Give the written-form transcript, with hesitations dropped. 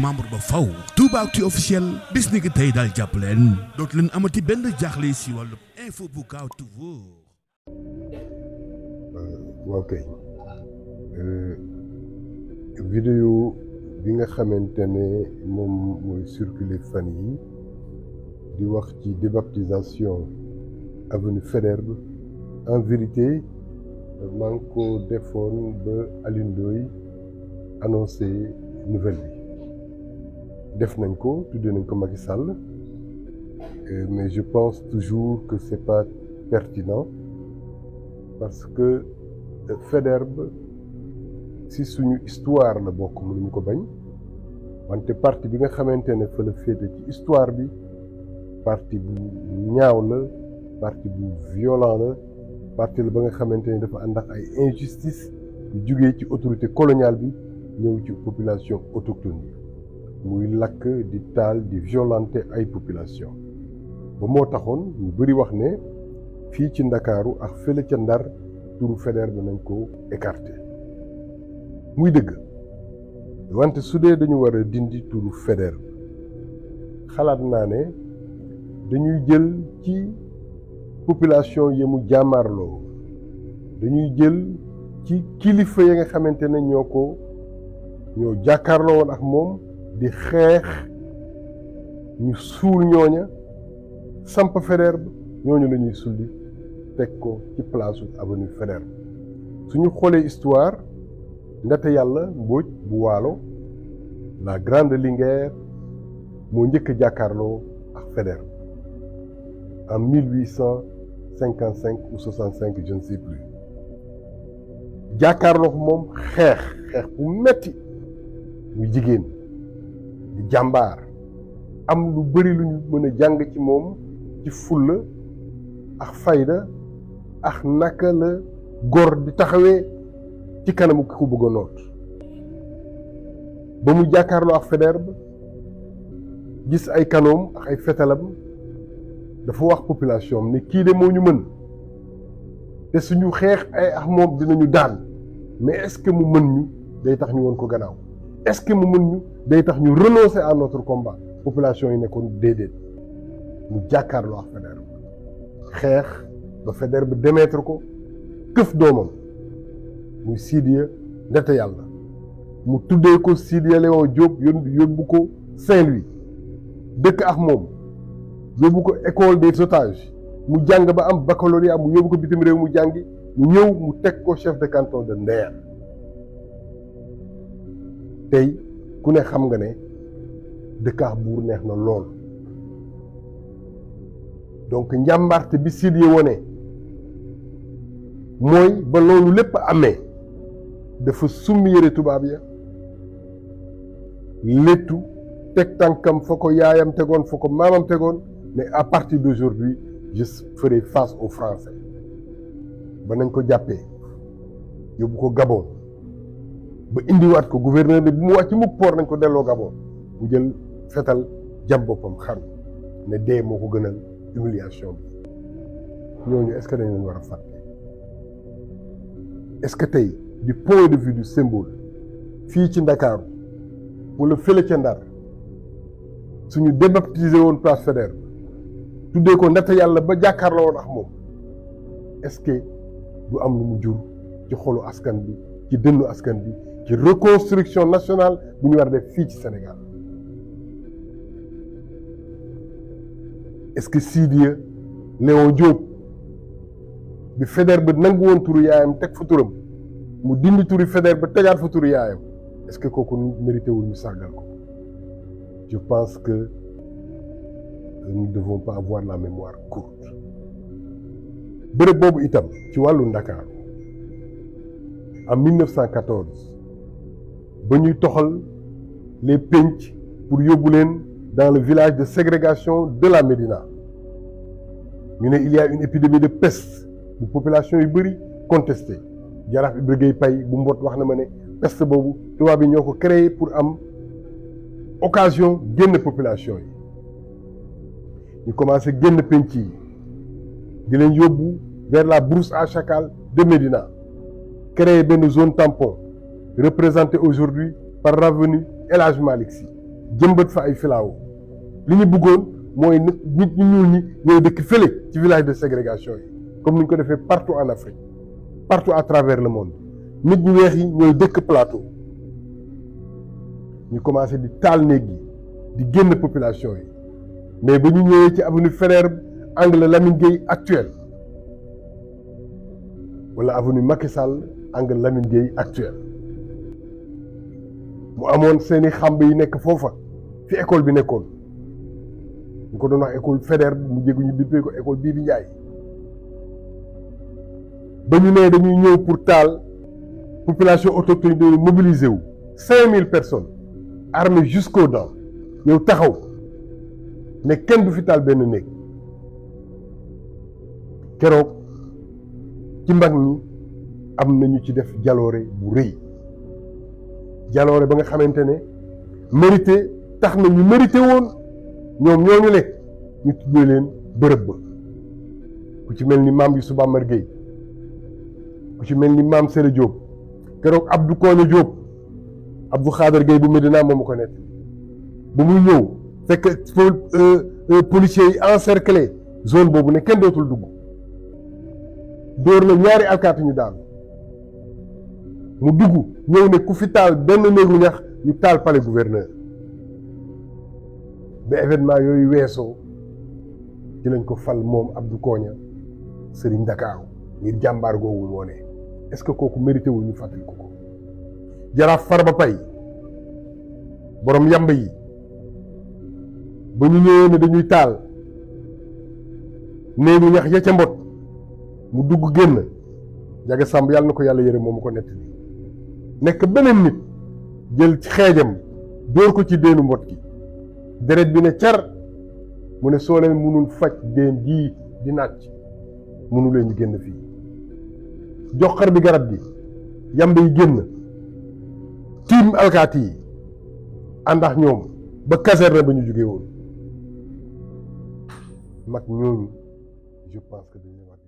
membre ba faw Toubactu officiel bis ni ki tey daal jàpp leen dootu leen amati benn jaaxle si wàllu info bu gaaw te wóor. ok vidéo bi nga xamante ne moom mooy circuler fan yi di wax ci débaptisation avenue Faidherbe en vérité maa ngi ko defoon ba Alioune Ndoye annoncé nouvelle bi def nañ ko tuddee nañ ko Macky Sall mais je pense toujours que c'est pas pertinent parce que Faidherbe si suñu histoire la bokk mënuñu ko bañ wante parti bi nga xamante ne fa la féete ci histoire bi parti bu ñaaw la parti bu violent la parti la ba nga xamante ne dafa ànd ak ay injustice yu jugee ci autorité coloniale bi ñëw ci population autochtone yi muy lakk di taal di violenter ay population ba moo taxoon ñu bëri wax ne fii ci Ndakaaru ak fële ca Ndar turu Faidherbe nañ ko écarté muy dëgg wante su dee dañu war a dindi turu Faidherbe xalaat naa ne dañuy jël ci population yi mu jàmmaarloo dañuy jël ci kilifa yi nga xamante ne ñoo jàkkaarloo woon ak moom di xeex ñu suul ñooña samp Faidherbe ñooñu la ñuy sulli teg ko ci place avenue Faidherbe suñu xoolee histoire Ndate Yàlla Mbóoj bu Waalo la grande Linguère moo njëkk a jàkkaarloo ak Faidherbe en 1855 ou 65 je ne sais plus jàkkaarloo moom xeex bu metti muy jigéen di jàmbaar am lu bari lu ñu mën a jàng ci moom ci fulla ak fayda ak naka la góor di taxawee ci kanamu ki ko bëgg a noot ba mu jàkkaarloo ak Faidherbe gis ay kanoom ak ay fetalam dafa wax population am ne kii de moo ñu mën te suñu xeex ay ak moom dinañu daan mais est-ce que mu mën ñu day tax ñu woon ko gannaaw est-ce que mu mën ñu day tax ñu renoncer à notre combat population yi nekkoon déedéet mu jàkkaarloo ak Faidherbe xeex ba Faidherbe démettre ko këf doomam muy Sidiya Ndate Yàlla mu tuddee ko Sidiya Léon Diop yóbbu ko Saint-Louis dëkk ak moom yóbbu ko école des otages mu jàng ba am baccalauréat mu yóbbu ko bitim réew mu jàngi mu ñëw mu teg ko chef de canton de Nder tey ku ne xam nga ne dëkk ak buur neex na lool donc njàmbarte bi Sidiya wone mooy ba loolu lépp amee dafa summi yëre tubaab ya léttu teg tànkam fa ko yaayam tegoon fa ko maamam tegoon mais à partir d'aujourd'hui je ferai face aux Français ba nañ ko jàppee yóbbu ko Gabon ba indiwaat ko gouverneur bi mu wàcc mukk port nañ ko delloo Gabon mu jël fetal jam boppam xaru ne dee moo ko gënal humiliation bi ñooñu est-ce que dañ leen war a fàtte est-ce que tey du point de vue du symbole fii ci Ndakaaru wala fële ca Ndar suñu débaptisé woon place Faidherbe tuddee ko Ndate Yàlla ba jàkkaarloo woon ak moom est-ce que du am lu mu jur ci xolu askan bi ci dënnu askan bi ci reconstruction nationale bu ñu war a def fii ci Sénégal est-ce que Sidiya Léon Diop bi Faidherbe nangu woon turu yaayam teg fa turam mu dindi turu Faidherbe ba tegaat fa turu yaayam est-ce que kooku mérité wul ñu sargal ko je pense que nous ne devons pas avoir la mémoire courte bërëb boobu itam ci wàllu Ndakaaru en 1914 ba ñuy toxal les penc pour yóbbu leen dans le village de ségrégation de la Médina ñu ne il y a une épidémie de peste bu population yu bëri contesté Jaraaf Ibra Gueye Pay bu Mbot wax na ma ne peste boobu tubaab bi ñoo ko créé pour am occasion génn population yi ñu commencé génn penc yi di leen yóbbu vers la brousse à chacal de Médina créer benn zone tampon représentée aujourd'hui par l'avenue El Hadj Malick Sy jëmbat fa ay filaaw li ñu bëggoon mooy nit ñu ñuul ñi ñooy dëkk fële ci village de ségrégation yi comme ni ñu ko defee partout en Afrique partout à travers le monde nit ñu weex yi ñooy dëkk plateau ñu commencé di taal néeg yi di génn population yi mais ba ñu ñëwee ci avenue Faidherbe angle Lamine Gueye actuel wala avenue Macky Sall angle Lamine Gueye actuel mu amoon seeni xamb yi nekk foofa fi école bi nekkoon ñu ko doon wax école Faidherbe mu jégu ñu dippee ko école Bibi Ndiaye ba ñu nee dañuy ñëw pour taal population autochtone yi dañuy mobiliser wu 5000 personnes armées jusqu'aux dents ñëw taxaw ne kenn du fi taal benn néeg keroog ci mbag ñi am nañu ci def jaloore bu rëy jaloore ba nga xamante ne mérité tax na ñu mérité woon ñoom ñooñu le ñu tuddee leen bërëb ba ku ci mel ni maam Youssou Bamar Gueye ku ci mel ni maam Sele Diop keroog Abdou Koña Diop Abdou Khader Gueye bu Medina moom ko nekk bu muy ñëw fekk policiers yi encerclé zone boobu ne kenn dootul dugg dóor na ñaari alkaati ñu daal mu dugg ñëw ne ku fi taal benn néegu ñax ñu taal palais gouverneur ba événement yooyu weesoo ci lañ ko fal moom Abdou Koña Serigne Dakar ngir jàmbaar googu moo ne est-ce que kooku mérité wul ñu fàttali ko jaraaf Farba Paye borom yamba yi ba ñu ñëwee ne dañuy taal néegu ñax ya ca mbot mu dugg génn Jaga Samb yàlla na ko yàlla yërëm moom ko nettali nekk beneen nit jël ci xeejam dóor ko ci déenu mbot gi deret bi ne car mu ne soo leen mënul faj déen jii di nàcc mënu leen ñu génn fii jox xar bi garab gi yamb yi génn tiim alkaati yi àndax ñoom ba caserne ba ñu jógee woon mag ñooñu je pense que dañu war